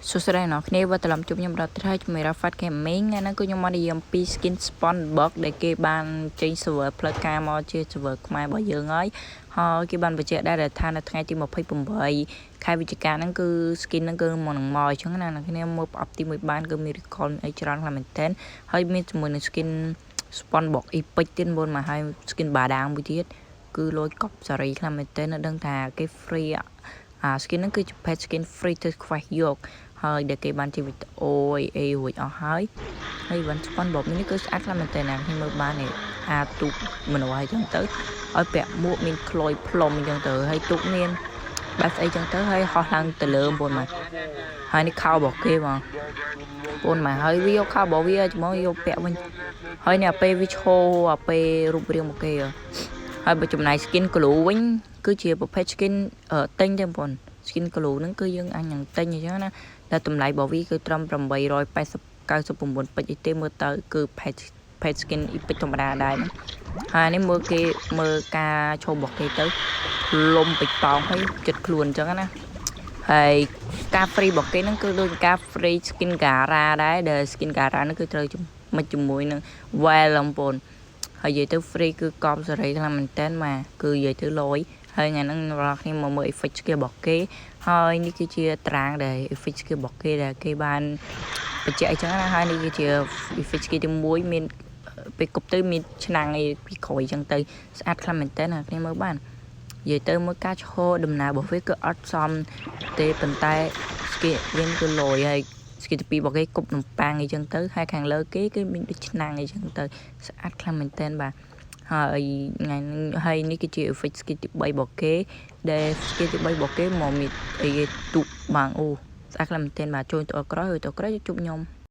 សួស្តីអ្នកនរគ្នាវិលត្រឡប់ជួបខ្ញុំដល់ត្រៃជាមួយ Rafat Gaming ថ្ងៃហ្នឹងគឺខ្ញុំមកនិយាយអំពី skin SpongeBob ដែលគេបានចេញ server ផ្លូវការមកជា server ខ្មែររបស់យើងហើយហើយគេបានបញ្ជាក់ដែរថានៅថ្ងៃទី28ខែវិច្ឆិកាហ្នឹងគឺ skin ហ្នឹងគឺមកនឹងមកអញ្ចឹងណាអ្នកគ្នាមើលប្រអប់ទី1បានគឺមាន recall អីច្រើនខ្លាំងមែនទែនហើយមានជាមួយនឹង skin SpongeBob Epic ទៀតមុនមកហើយ skin បាដាងមួយទៀតគឺលយកប់សេរីខ្លាំងមែនទែននៅដឹងថាគេ free អា skin ហ្នឹងគឺជា pet skin free ទៅខ្វះយកហើយដែលគេបានជាវីដេអូអីរួចអស់ហើយហើយបាន SpongeBob នេះគឺស្អាតខ្លាំងមែនទែនណាខ្ញុំមើលបាននេះអាទូកមនុស្សហើយចឹងទៅឲ្យពាក់មួកមានក្លយផ្លុំអញ្ចឹងទៅហើយទូកមានបែបស្អីចឹងទៅហើយហោះឡើងទៅលើបងមកហើយនេះខោរបស់គេបងបងមកហើយវាយកខោរបស់វាច្បងយកពាក់វិញហើយនេះអាពេលវាឈរអាពេលរូបរាងរបស់គេហើយបើចំណាយ skin glue វិញគឺជាប្រភេទ skin ទិញទេបងប្អូន skin glue ហ្នឹងគឺយើងអាចនឹងទិញអញ្ចឹងណាតែតម្លៃរបស់វាគឺត្រឹម880 99ពេជ្រអីទេមើលទៅគឺ pet skin epic ធម្មតាដែរហ្នឹងហើយនេះមើលគេមើលការឈោរបស់គេទៅលំពេចប៉ោងហើយចិត្តខ្លួនអញ្ចឹងណាហើយការ free របស់គេហ្នឹងគឺដូចការ free skin Gara ដែរដែល skin Gara ហ្នឹងគឺត្រូវមកជាមួយនឹង well បងប្អូនហើយនិយាយទៅ free គឺកប់សេរីខ្លាំងមែនតើបាទគឺនិយាយទៅលយហើយថ្ងៃហ្នឹងអ្នកគ្នាមកមើល effect skill របស់គេហើយនេះគឺជាតារាងដែល effect skill របស់គេដែលគេបានបញ្ជាក់អញ្ចឹងណាហើយនេះគឺជា effect skill ទី1មានពេលគប់ទៅមានឆ្នាំងអីពីក្រោយអញ្ចឹងទៅស្អាតខ្លាំងមែនតើណាគ្នាមើលបាននិយាយទៅមើលការឈរដំណើររបស់វាគឺអត់សមទេប៉ុន្តែ skill វាគឺលយហើយ skill ទី2របស់គេគប់នំប៉័ងអីចឹងទៅហើយខាងលើគេគឺមានដូចឆ្នាំងអីចឹងទៅស្អាតខ្លាំងមែនតើបាទហើយថ្ងៃហើយនេះគឺជា effect skill ទី3របស់គេដែល skill ទី3របស់គេមកមានអីគេទូកបាងអូស្អាតខ្លាំងមែនទែនបាទចូលទៅក្រោយទៅក្រោយជួបខ្ញុំ។